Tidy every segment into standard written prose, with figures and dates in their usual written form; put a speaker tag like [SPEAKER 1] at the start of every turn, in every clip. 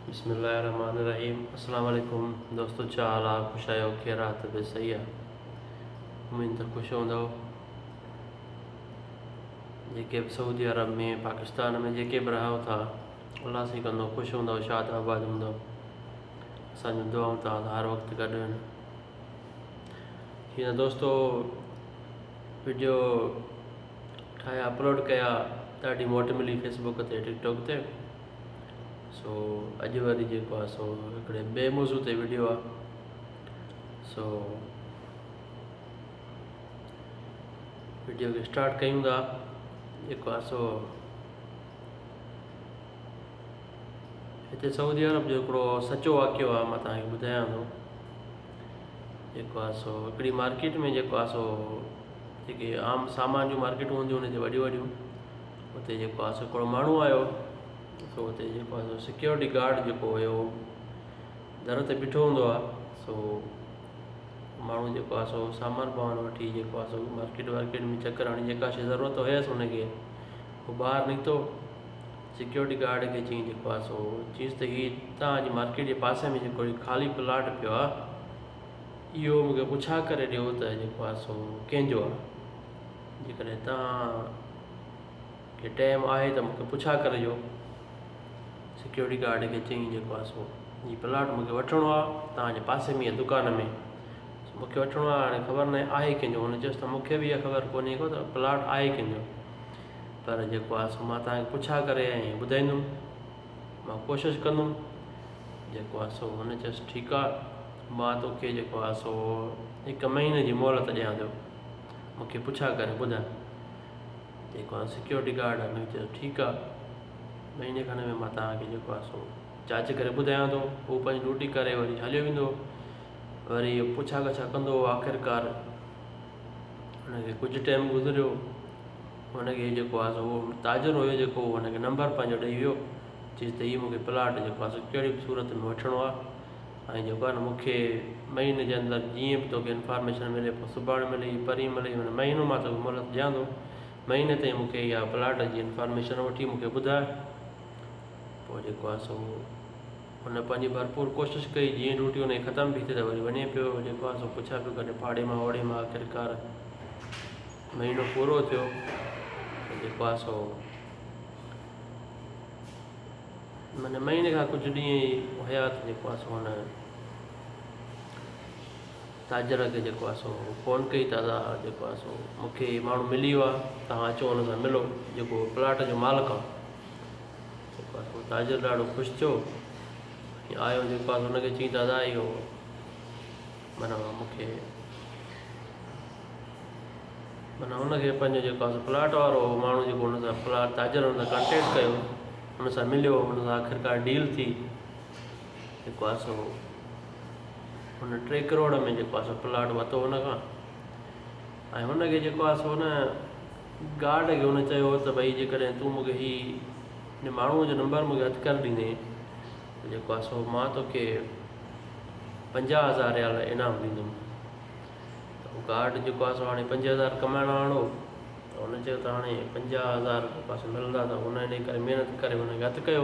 [SPEAKER 1] بسم الله الرحمن الرحيم السلام عليڪم دوستو ڇا حال آ خوش آهيو خير آ طبيعت صحيح آ اميد ته خوش هوندو جيڪي به سعودي عرب ۾ پاڪستان ۾ جيڪي به رهو ٿا الله سائين ڪندو خوش هوندو شاد آباد هوندو اسان جون دعائون توهان سان هر وقت گڏ آهن جي دوستو ويڊيو ٺاهيا اپلوڊ ڪيا ڏاڍي موٽ ملي فيسبوڪ تي ٽڪ ٽاڪ تي سو اڄ وري جيڪو آهي سو هڪڙي ٻئي موضوع تي ويڊيو آهي سو ويڊيو کي اسٽارٽ ڪيون ٿا جيڪو آهي سو هتي سعودي عرب جو هڪڙو سچو واقعو آهي مان توهان کي ٻڌايان ٿو جيڪو آهي سو هڪڙي مارڪيٽ ۾ جيڪو آهي سو جيڪي عام سامان جون مارڪيٽون هونديون آهن هتي وڏيون وڏيون اتي جيڪو آهي سو هڪڙو ماڻهو آيو سو اتي جيڪو آهي سو سيڪيورٽي گارڊ جيڪو هيو در تي بيٺو هوندو آهي سو ماڻهو جيڪو آهي سو سامان وامان وٺي جيڪو آهي سو مارڪيٽ وارڪيٽ ۾ چڪر هڻي جيڪا شي ضرورت هيس هن کي هو ٻاهر نڪتو سيڪيورٽي گارڊ کي چيائين جيڪو آهي سو چيس ته هي توهان جي مارڪيٽ جي پاسي ۾ جيڪو هي خالي پلاٽ پيو آهي اهو مون کي پڇا ڪري ڏيو ته جيڪو آهي سو ڪنهن جو آهي جيڪڏهن توهان کي ٽائيم آهي ته مون کي پڇا ڪري ڏيو سيڪيورٽي گارڊ کي چيائين جيڪو آهي سو هي پلاٽ مون کي وٺڻو آهي توهان جي پاسي ۾ دڪان ۾ مون کي وٺڻو آهي هاڻي خبر ناهي آهي ڪنهن جو هن چيس ته مون کي به اها خبر ڪونهي ڪو ته پلاٽ آهي ڪنهن جو پر جيڪو آهي سو مان توهان کي پڇا ڪري ۽ ٻڌائيندم مان ڪوشش ڪندم جيڪو آهي سو هن چيس ٺيڪ آهي مان توکي جيڪو آهي سو هڪ مهيني جي مهلت ڏيان ٿو مونکي پڇا ڪري ٻڌاء جيڪو آهي سيڪيورٽي گارڊ هن کي چيو ٺيڪ آهي مهيني کن ۾ مان توهان کي جيڪو آهي سو جاچ ڪري ٻڌايان ٿو هو پنهنجي ڊيوٽي ڪري وري هليو ويندو وري پڇا ڳاڇا ڪندو آخرڪار هن کي ڪجهه ٽائيم گذريو هن کي جيڪو آهي سو اهو تاجر هيو جيڪو هن کي نمبر پنهنجو ڏئي ويو چيس ته هي مونکي پلاٽ جيڪو آهي سو ڪهڙي به صورت ۾ وٺڻو آهي ۽ جيڪو آهي نه مونکي مهيني جي اندر جيئن به توکي انفارميشن ملي پوء سڀاڻي ملي پرين ملي معنيٰ مهينو مان توکي مهلت ڏيان ٿو مهيني تائين مونکي اها پلاٽ جي انفارميشن وٺي مونکي ٻڌاء پوء جيڪو آهي سو هن پنهنجي ڀرپور ڪوشش ڪئي، جيئن ڊيوٽي هن جي ختم پئي ٿئي ته وري وڃي پيو، جيڪو آهي سو پڇا پيو ڪري پاڙي مان اوڙي مان آخرڪار مهينو پورو ٿيو ته جيڪو آهي سو معنيٰ مهيني کان ڪجهه ڏينهن ئي هيا ته جيڪو آهي سو هن تاجر کي جيڪو آهي سو فون ڪئي ته ادا جيڪو آهي سو مون کي ماڻهو ملي ويو آهي توهان اچو هن سان ملو جيڪو پلاٽ جو مالڪ آهي. جيڪو آهي سو تاجر ڏاڍو خوش ٿيو ۽ آيو جيڪو آهي هن کي چيائين دادا اهو معنيٰ مون کي معنيٰ هن کي پنهنجو جيڪو آهي سو پلاٽ وارو هو ماڻهو جيڪو هن سان پلاٽ تاجر هن سان ڪانٽيڪٽ ڪيو هن سان مليو هن سان آخرڪار ڊيل ٿي جيڪو آهي سو هن ٽي ڪروڙ ۾ جيڪو آهي سو پلاٽ ورتو هن کان ۽ هن کي جيڪو آهي سو نه گارڊ کي هن چيو ته ڀئي جيڪڏهن تون مون کي هي ان ماڻهوء جو نمبر مون کي هٿ ڪري ڏيندين ته جيڪو آهي سو مان توکي 50,000 ريال انعام ڏيندم ته هو گارڊ جيڪو آهي سو هاڻي 5,000 ڪمائڻ وارو هو ته هن چيو ته هاڻي 50,000 جيڪو آهي سو ملندا ته هن ان ڪري محنت ڪري هن کي هٿ ڪيو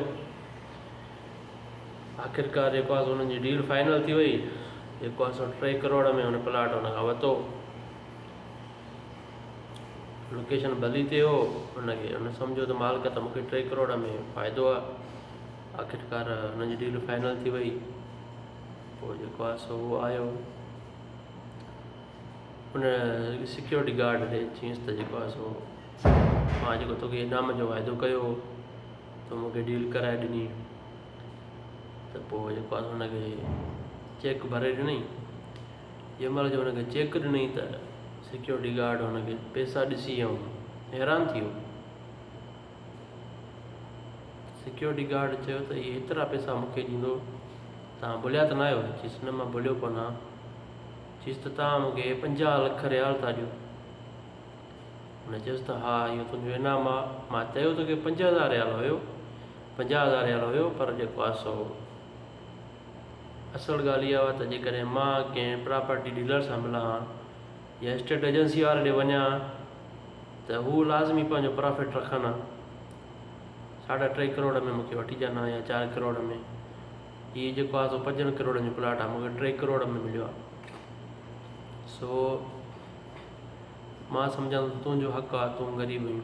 [SPEAKER 1] آخرڪار جيڪو آهي سو هنن جي ڊيل فائنل ٿي وئي جيڪو آهي سو 3 ڪروڙ ۾ هن پلاٽ هن کان ورتو لوڪيشن ڀلي ٿئي هو ان کي ان سمجهيو ته مالڪ ته مونکي 3 ڪروڙ ۾ فائدو آ آخرڪار هن جي ڊيل فائنل ٿي وئي پوء جيڪو آ سو هو آيو ان سيڪيورٽي گارڊ ڏي چيس ته جيڪو آ سو مان جيڪو توکي انعام جو واعدو ڪيو هو تو مونکي ڊيل ڪرائي ڏني ته پوء جيڪو آ سو هن کي چيڪ ڀري ڏنائين جنهن مهل جو هن کي چيڪ ڏنائين ته سيڪيورٽي گارڊ هن کي پئسا ڏسي ۽ حيران ٿي ويو. سيڪيورٽي گارڊ چيو ته اهي ايترا پئسا مون کي ڏيندو توهان ڀليا ته نه آهيو؟ چيس نه مان ڀليو ڪونه آهيان. چيس ته توهان مون کي 50 لک ريال ٿا ڏيو. هن چيس ته ها اهو تنهنجو انعام آهي. مان چيو توکي 5000 ريال هيو 50,000 ريال هيو پر جيڪو آهي سو اصل ڳالهه اها آهي ته جيڪڏهن مان ڪنهن پراپرٽي ڊيلر سان ملان ها يا اسٽيٽ ايجنسي واري ڏي وڃان ها ته هو لازمي پنهنجو پرافٽ رکن ها. ساڍا ٽي ڪروڙ ۾ مونکي وٺي ڏين ها يا 4 ڪروڙ ۾ هي جيڪو آهي سو پنجن ڪروڙن جو پلاٽ آهي مون کي ٽي ڪروڙ ۾ مليو آهي سو مان سمجهان ٿو تنهنجو حق آهي تون غريب آهين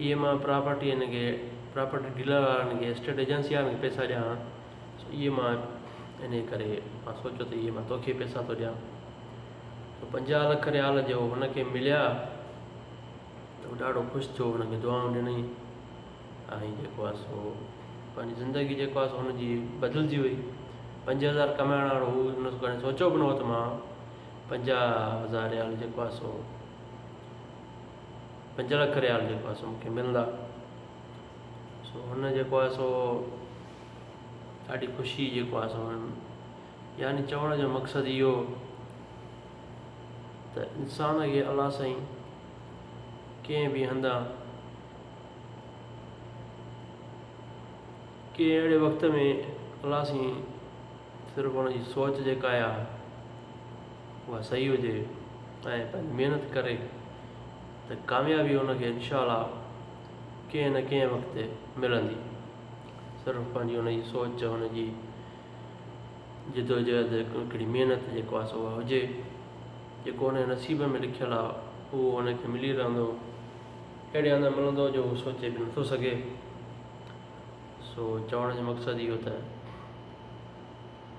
[SPEAKER 1] اهي مان پراپرٽي هن کي پراپرٽي ڊيلر وارن کي اسٽيٽ ايجنسي وارن کي پئسا ڏيان ها سو اهي مان ان ڪري مان سوچيو ته اهي مان توکي پئسا ٿو ڏيان سو 50 لک ريال جو هن کي مليا ته هو ڏاڍو خوش ٿيو هن کي دعائون ڏنائين ۽ جيڪو آهي سو پنهنجي زندگي جيڪو آهي سو هن جي بدلجي وئي. 5000 ڪمائڻ وارو هو هن ڪڏهن سوچيو به نه هو ته مان 50,000 ريال جيڪو آهي سو 5 لک ريال جيڪو آهي سو مونکي ملندا. سو هن جيڪو آهي سو ڏاڍي خوشي جيڪو آهي سو يعني چوڻ جو مقصد اهو ته انسان کي الله سائين ڪنهن به هنڌان ڪنهن اهڙي وقت ۾ الله سائين صرف ان جي سوچ جيڪا آهي اها صحيح هجي ۽ پنهنجي محنت ڪري ته ڪاميابي ان کي انشاء الله ڪنهن نه ڪنهن وقت ملندي. صرف پنهنجي ان جي سوچ ان جي جدوجهد هڪڙي محنت جيڪو آهي سو اها هجي. جيڪو ان جي نصيب ۾ لکيل آهي اهو ان کي ملي رهندو. اهڙي هنڌ ملندو جو هو سوچي به نٿو سگهي. سو چوڻ جو مقصد اهو ته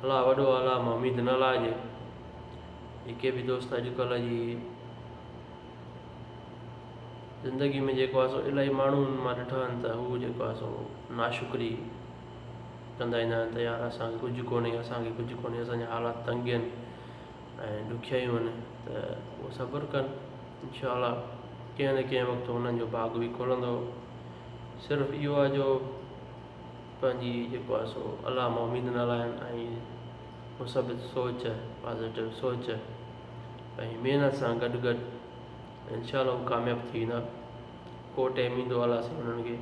[SPEAKER 1] الله وڏو آهي الله مان اميد نه لاهجي. جيڪي به دوست اڄڪلهه جي زندگي ۾ جيڪو آهي سو الاهي ماڻهو مان ڏٺا آهن ته هو جيڪو آهي سو ناشڪري ڪندا ايندا آهن ته يار اسان کي ڪجهه ڪونهي اسان کي ڪجهه ڪونهي اسان جا حالات تنگ آهن ۽ ڏکيائيون آهن ته اهو صبر ڪن انشاء الله ڪنهن نه ڪنهن وقت انهن جو ڀاڳ به کلندو. صرف اهو آهي جو پنهنجي جيڪو آهي سو الله مان اميد نه لاهن ۽ مثبت سوچ پازيٽو سوچ ۽ محنت سان گڏ گڏ انشاء الله هو ڪامياب ٿي ويندا. ڪو ٽائيم ايندو الله سائين انهن کي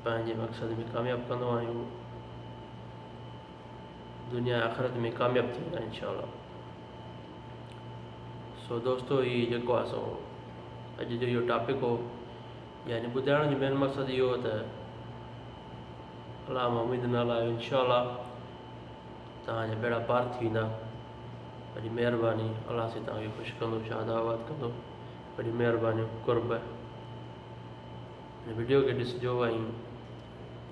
[SPEAKER 1] پنهنجي مقصد ۾ ڪامياب ڪندو ۽ هو دنيا آخرت ۾ ڪامياب ٿي ويندا انشاء الله. سو دوستو هي جيڪو آهي سو اڄ جو اهو ٽاپڪ هو يعني ٻڌائڻ جو مين مقصد اهو هو ته الله مان اميد نه لاهيو انشاء الله توهان جا ٻيڙا پار ٿي ويندا. وڏي مهرباني الله سائين توهان کي خوش ڪندو شاد آباد ڪندو. وڏي مهرباني قرب. وڊيو کي ڏسجو ۽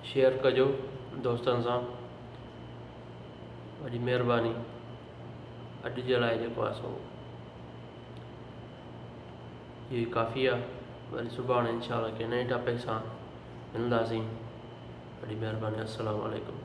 [SPEAKER 1] شيئر ڪجو دوستن سان. وڏي مهرباني. اڄ جي لاء جيڪو آهي سو اهو ئي ڪافي آهي. وري سڀاڻي انشاء الله ڪنهن نئين ٽاپڪ سان ملنداسين. وڏي مهرباني. السلام عليڪم.